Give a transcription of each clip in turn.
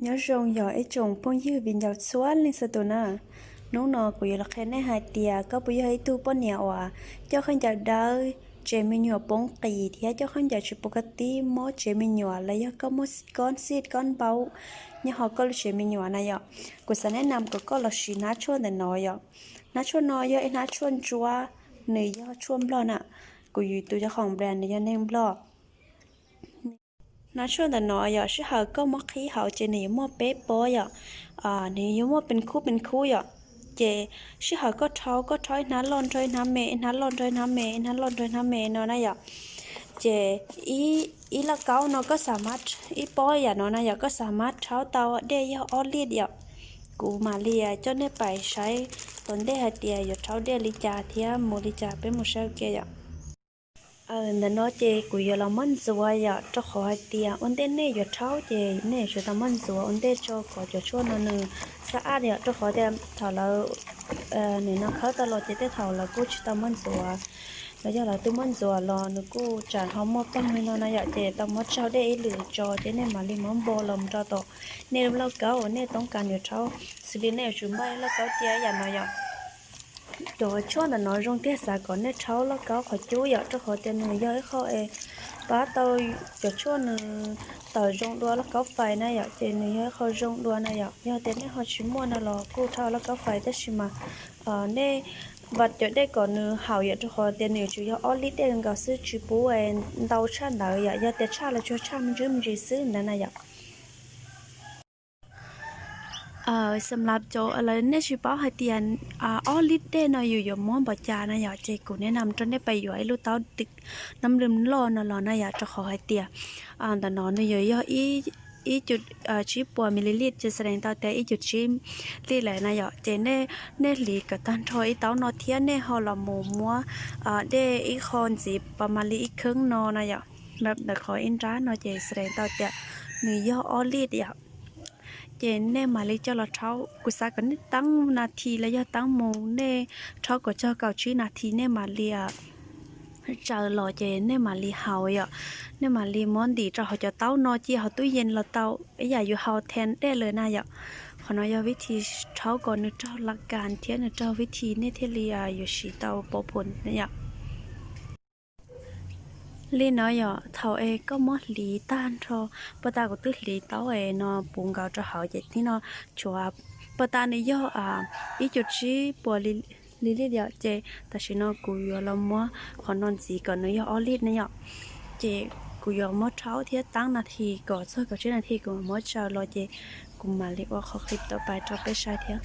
Nyob zoo yog ib tsoom phooj ywg viv ncaus txhua leej txhua tus na. Hnub no kuv yuav los qhia nej hais tias koj puas yog ib tug poj niam uas coj khaub ncaws dawb, tsev me nyuam poob qis thiab coj khaub ncaws tsis pus kab tib mob tsev me nyuam los yog koj muaj kob xij kob npaum nyob hauv koj lub tsev me nyuam na yom. Kuv xav nej nam kom koj los siv hnab tshuaj ntawm no yom. Hnab tshuaj no yog ib hnab tshuaj ntsuab, nws yog tshuaj nplog na. Kuv yuav tus cov khoom brand nws yog neeg nplog. Hnab tshuaj ntawm no yog sij hawm koj muab qhib hauv ces nws yuav muaj peb pob yom. Nws yuav muaj pees khub pees khub yom. Ces sij hawm koj rhaub, koj rhaub ib hnab loj nrog ib hnab me, ib hnab loj nrog ib hnab me, ib hnab loj nrog ib hnab me no na yom. Ces ib lauj kaub no koj xav mab, ib pob yam no na yom, koj xav mab rhaub tau dej yog ob lis yom. Kuv mam li coj nej pais saib tom ntej hais tias yuav rhaub dej li cas thiab mus li cas, peb mus saib ua ke yom. Ntawm no ces kuv yuav los muab ntxuav yom, rau qhov hais tias ua ntej nej yuav rhaub ces nej yuav tsum tau muab ntxuav ua ntej tso kom cov tshuaj no nws xab ab yom, rau qhov tias thaum lawv nim no khawb tau los ces tej thaum lawv kuj tsis tau muab ntxuav, los yog lawv twb muab ntxuav los nws kuj tsam ho muaj poog li no no yom, ces tau muab tsaug dej ib lwm tso ces nej mam li muab npo los rau tom nej lub lauj kaub uas nej toob kas yuav rhaub, xws li nej yuav tsum npaj ib lauj kaub cia ib yam no yom. Cov tshuaj ntawm no zoo tiag xav kom nej rhaub lauj kaub qhov cub yom, rau qhov tias nws yog ib qho es pab tau cov tshuaj nws tawm zoo dua lauj kaub fais na yom, ces nws yog ib qho zoo dua na yom. Yog tias nej ho tsis muaj no los kuj rhaub lauj kaub fais, tab sis mas nej vam cov dej kom nws haum yom, rau qhov tias nws yuav tsum yog ob lis dej nkaus xwb, tsis pub ntau tshaj ntawd yom, yog tias tshaj los tsuas tshaj me ntsis me ntsis xwb ntawd na yom. Xam lab cov lawv nej tsis paub hais tias ob lis dej no yus yuav muab npaum cas na yom, ces kuv nej nam rau nej pais yuav ib lub taub twm nab lwm loj no los na yom, rau qhov hais tias ntawm no nws yuav yog ib cum tsib puas mililitr ces xav deev tau tias ib cum tsib lis lawm na yom, ces nej hliv kom tag nrho ib taub no thiab nej ho los mus muab dej ib qho ntxiv pas mam li ib kheeb no na yom, ntawm qhov ib nrab no ces xav deev tau tias nws yog ob lis yom. Ces nej mam li coj los rhaub, kuv xav kom nej teeb nas this los yog teeb mus, nej rhaub kom txog kaum tsib nas this nej mam li tsaws los ces nej mam li haus yom. Nej mam li muab ntim rau hauv cov taub no cia hauv tub yees los tau, ib yam yus haus thee dej lawm na yom. Qhov no yog vib thi rhaub kom nws raug la kas thiab nws raug vib thi nej thiaj li yuav siv tau pov phom yom. Li no yom, thaum es koj muab hliv tag nrho, puag ta kuv twb hliv taub es no puv nkaus rau hauv ces tib no tshuav, puag ta nws yog ib cum tsib puas li lij yom, ces tam sim no kuv yuav los muab qhov no ntxiv kom nws yog ob lis ne yom. Ces kuv yuav muab rhaub thiab teeb nas this kom txog kaum tsib nas this kuv mam muab tsaws los ces kuv mam li ua qhov qhib tau pais rau peb saib thiab.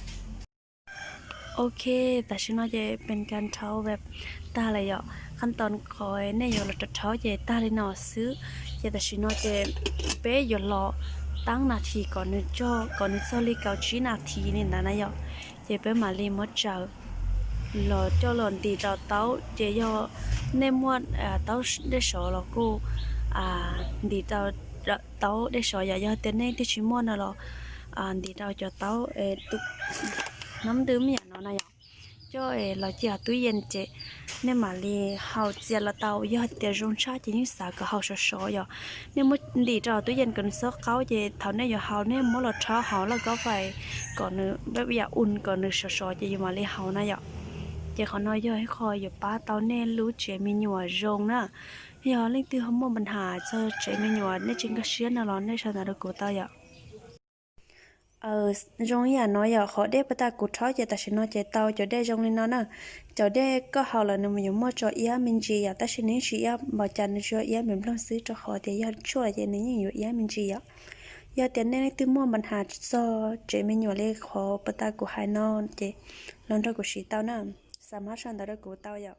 Ok, tam sim no ces peb kas rhaub tag lawm yom, qhab tos qhov nej yuav los rau rhaub ces tag li no xwb. Ces tam sim no ces peb yuav los teeb nas this kom nws txog li kaum tsib nas this li ntawd na yom, ces peb mam li muab tsaws los coj los ntim rau taub, ces yog nej muaj taub dej sov los kuj ntim rau taub dej sov yom, yog tias nej twb tsis muaj no los ntim rau cov taub tus nab ntws me yam no na yom, coj los cia tub yees ces nej mam li haus txias los tau, yog tias zoo tshaj ces yeej xav kom haus sov sov yom. Nej muab ntim rau tub yees kom nws txhob qaub ces thaum nej yuav haus nej muab los rhaub hauv lauj kaub fais kom nws yam u kom nws sov sov ces yus mam li haus na yom. Ces qhov no yog ib qho yuav pab tau nej lub tsev me nyuam zoo na. Yog leej twg ho muaj npa nham txog tsev me nyuam nej tsis nkag siab no los nej sau ntawv rau kuv tau yom. Zoo ib yam no yom, qhov dej puag ta kuv rhaub ces tam sim no ces tau cov dej zoo li no na. Cov dej koj haus lawm nws yuav muaj tso iab me ntsis yom, tab sis nws yeej tsis iab npaum cas, nws tsuas iab npem nploog xwb, rau qhov tias yog tshuaj ces nws yeej yuav iab me ntsis yom. Yog tias nej leej twg muaj npa nham txog tsev me nyuam li qhov puag ta kuv hais no ces los nrog kuv siv tau na. Xa mab sau ntawv rau kuv tau yom.